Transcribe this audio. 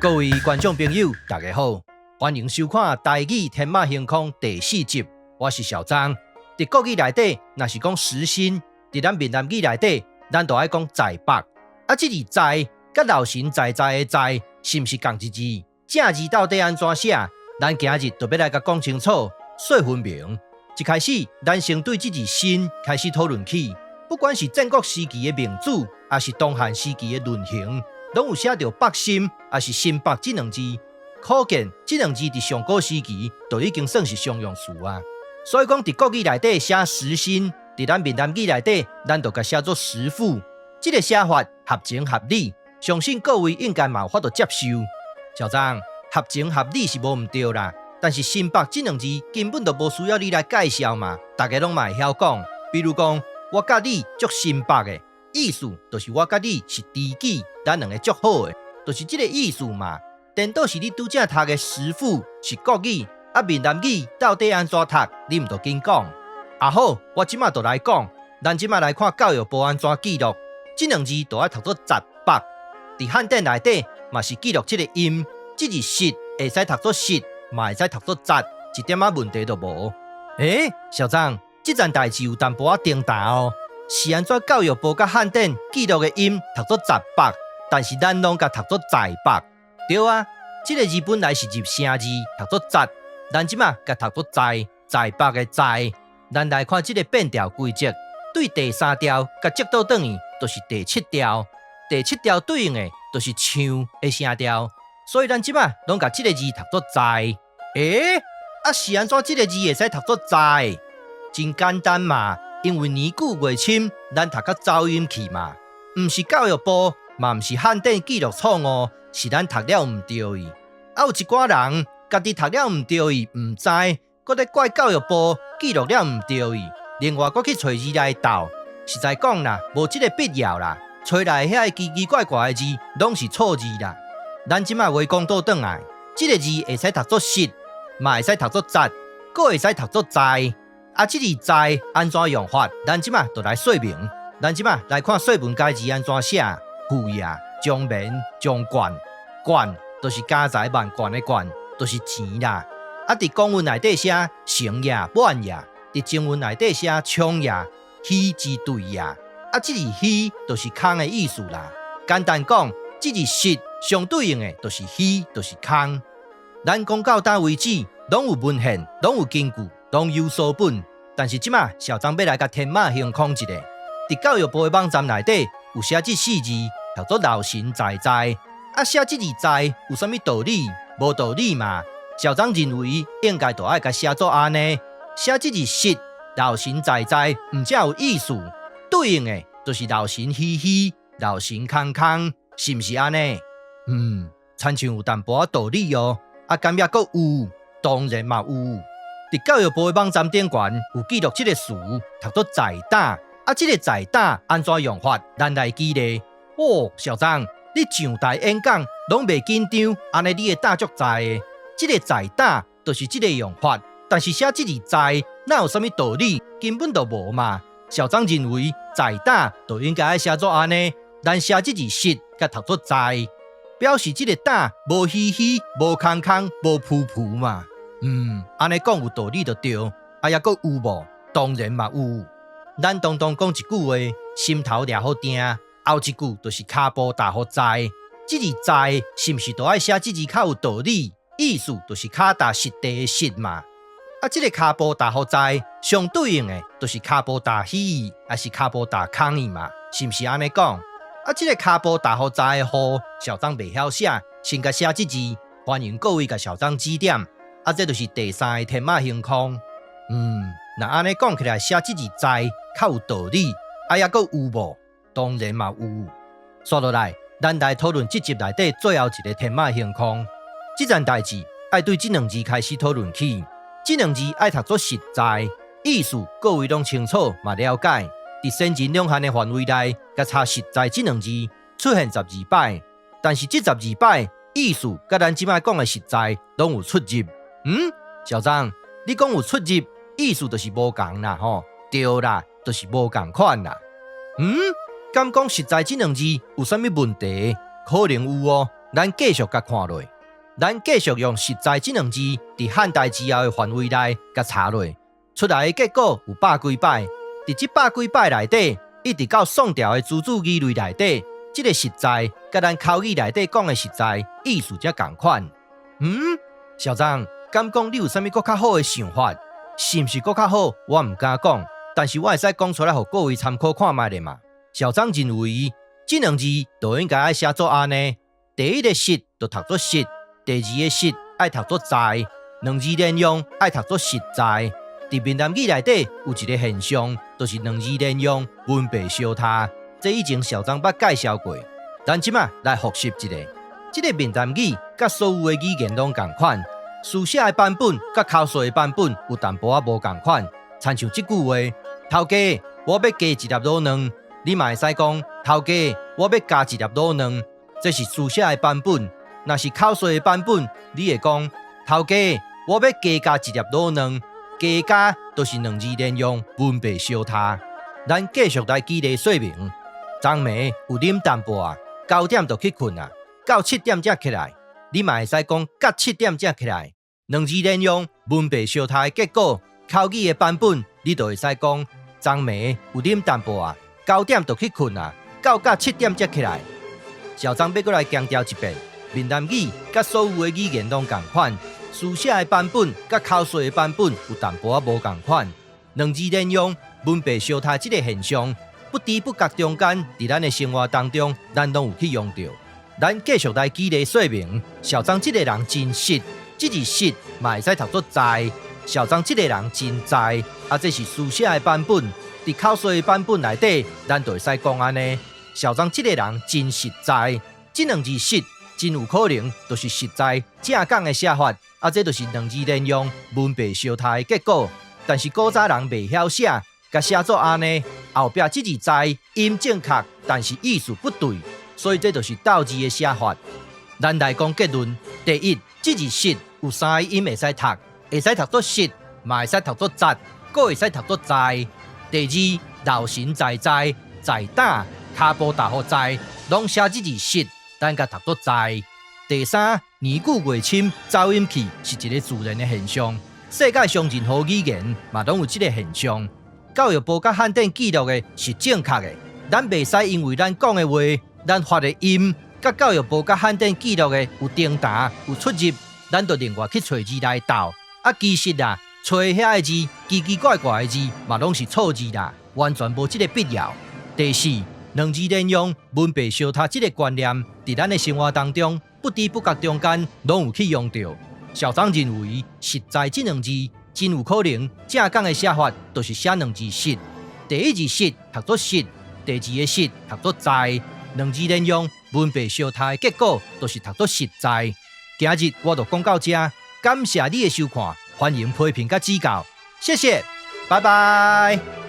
各位觀眾朋友，大家好，歡迎收看《台語天馬行空》第四集。我是小張。佇國語內底，若是講時薪，佇咱閩南語內底，咱就愛講在北。啊，這字在佮老神在在的在，是毋是仝一字？正字到底按怎寫？咱今日就欲來共講清楚，說分明。一開始，咱先對這字薪開始討論起。不管是戰國時期的孟子，抑是東漢時期的論衡，攏有寫著北心，抑是新北這兩字，可見這兩字佇上古時期就已經算是常用詞啊。所以講，佇國語內底寫時薪，佇咱閩南語內底，咱就共寫做時付。這個寫法合情合理，相信各位應該嘛有法度接受。小張，合情合理是無毋對啦，但是新北這兩字根本就無需要你來介紹嘛，逐家攏嘛會曉講。比如講，我佮你足新北的，意思就是我佮你是知己，咱兩个足好的，就是這个意思嘛。顛倒是你拄才讀的時付是國語，啊閩南語到底按怎讀？你毋著緊講。啊好，我這馬就來講，咱這馬來看教育部按怎記錄，這兩字就愛讀做十北。佇漢典內底嘛是記錄這個音，這字實會使讀做實，嘛會使讀做雜，一點仔問題都無。欸，小張，這件代誌有淡薄仔重大哦。是按怎教育部佮漢典記錄的音讀做十北，但是咱攏共讀做在北。對啊，這個字本來是入聲字，讀做雜，咱這馬共讀做在，在北的在。咱來看這個變調規則，對第三調共折倒轉去，就是第七調。第七調對應的，就是唱的聲調。所以咱這馬攏共這個字讀做在。欸，啊是按怎這個字會使讀做在？真簡單嘛，因為年久月深，咱讀甲走音去嘛。毋是教育部，嘛毋是漢典記錄錯誤，是咱讀了毋對去。啊，有一寡人家己讀了毋對去，毋知，閣咧怪教育部記錄了毋對去，另外閣去揣字來鬥。實在講啦，無這個必要啦。揣來遐個奇奇怪怪的字，攏是錯字啦。咱這馬話講倒轉來，這個字會使讀做實，嘛會使讀做雜，閣會使讀做在。啊，這字在按怎用法？咱這馬就來說明。咱這馬來看說文解字按怎寫：富也，將綿將貫，貫就是家財萬貫的貫，就是錢啦。啊，佇古文內底寫成也滿也，佇今文內底寫充也，虛之對也。啊，這字虛就是空的意思啦。簡單講，這字實相對應的就是虛，就是空。咱講到今為止，攏有文獻，攏有根據，攏有所本。但是這馬小張欲來共天馬行空一下，佇教育部的網站內底有寫這四字，叫做老神在在。啊，寫這字在有啥物道理？無道理嘛。小張認為應該就愛共寫做按呢，寫這字實老神在在，毋才有意思。對應的就是老神虛虛，老神空空，是毋是按呢？嗯，親像有淡薄仔道理哦。啊，敢猶閣有？當然嘛有。佇教育部的網站頂懸有記錄這個詞，讀做在膽。啊，這個在膽按怎用法？咱來舉例。哦，小張，你上台演講攏袂緊張，按呢你的膽足在的。這個在膽就是這個用法，但是寫這字在，哪有啥物道理？根本就無嘛。小張認為在膽就應該愛寫做按呢，咱寫這字實，共讀做在，表示這個膽無虛虛、無空空、無浮浮嘛。嗯，按呢講有道理就對。啊，猶閣有無？當然嘛有。咱當當講一句話，心頭掠予定，後一句就是跤步踏予在。這字在是毋是就愛寫這字較有道理？意思就是跤踏實地的實嘛。啊，這個跤步踏予在，相對應的就是跤步踏虛，抑是跤步踏空去嘛？是毋是按呢講？啊，這個跤步踏予在的予，小張袂曉寫，先共寫這字，歡迎各位共小張指點。啊，這就是第三個天馬行空。嗯，若按呢講起來，寫這字在較有道理。啊，猶閣有無？當然嘛有。煞落來，咱來討論這集內底最後一個天馬行空。這件代誌愛對這兩字開始討論起。這兩字愛讀做實在，意思各位攏清楚嘛了解。佇先秦兩漢的範圍內，共查實在這兩字出現十二擺，但是這十二擺意思佮咱這擺講的實在攏有出入。嗯，小張，你講有出入，意思就是無仝啦，吼，對啦，就是無仝款啦。嗯，敢講實在這兩字有啥物問題？可能有哦。咱繼續共看落，咱繼續用實在這兩字佇漢代之後的範圍內共查落，出來的結果有百幾擺。佇這百幾擺內底，一直到宋朝的諸子語類內底，這个實在佮咱口語內底講的實在意思才仝款。嗯，小張，敢講你有啥物閣較好的想法？是毋是閣較好？我毋敢講，但是我會使講出來，予各位參考看覓咧嘛。小張認為，這兩字就應該愛寫做按呢。第一个實就讀做實，第二个實愛讀做在，兩字連用愛讀做實在。佇閩南語內底有一个現象，就是兩字連用文白相疊。這以前小張捌介紹過，咱這馬來複習一下。這个閩南語佮所有的語言攏仝款，書寫的版本佮口說的版本有淡薄仔無仝款。親像這句話，頭家，我欲加一粒滷卵，你嘛會使講，頭家，我欲加一粒滷卵，這是書寫的版本。若是口說的版本，你會講，頭家，我欲加加一粒滷卵，加加就是兩字連用，文白相疊。咱繼續來舉例說明。昨暝有啉淡薄仔，九點就去睏啊，到七點才起來。你嘛會使講，佮七點才起來。兩字連用，文白相疊的結果，口語的版本，你就會使講，昨暝有啉淡薄仔，九點就去睏啊，到佮七點才起來。小張欲閣來強調一遍，閩南語佮所有的語言攏仝款，書寫的版本佮口說的版本有淡薄仔無仝款。兩字連用，文白相疊這个現象，不知不覺中間，佇咱的生活當中，咱攏有去用著。咱繼續來舉例說明，小張這个人真實，這字實嘛會使讀做在。小張這个人真在，啊，這是書寫的版本。佇口說的版本內底，咱就會使講按呢。小張這个人真實在，這兩字實真有可能就是實在正港的寫法，啊，這就是兩字連用文白相疊的結果。但是古早人袂曉寫，共寫做按呢，後壁這字在音正確，但是意思不對，所以這就是鬥字的寫法。咱來講結論：第一，這字實有三个音會使讀，會使讀做實，嘛會使讀做實，閣會使讀做在。第二，老神在在，在膽，跤步踏予在，攏寫這字實，咱共讀做在。第三，年久月深，走音去是一个自然的現象。世界上任何語言嘛攏有這个現象。教育部佮漢典記錄的是正確的，咱袂使因為咱講的話，咱發的音，佮教育部佮漢典記錄的有重疊、有出入，咱就另外去揣字來鬥。啊，其實啊，揣遐个字奇奇怪怪的字嘛攏是錯字啦，完全無這个必要。第四，兩字連用，文白相疊這个觀念，佇咱的生活當中，不知不覺中間攏有去用著。小張認為，實在這兩字真有可能正港的寫法，就是寫兩字實。第一字實讀做實，第二个實讀做在，兩字連用，文白相疊的結果，就是讀做實在。今日我就講到這，感謝你的收看，歡迎批評佮指教，謝謝，拜拜。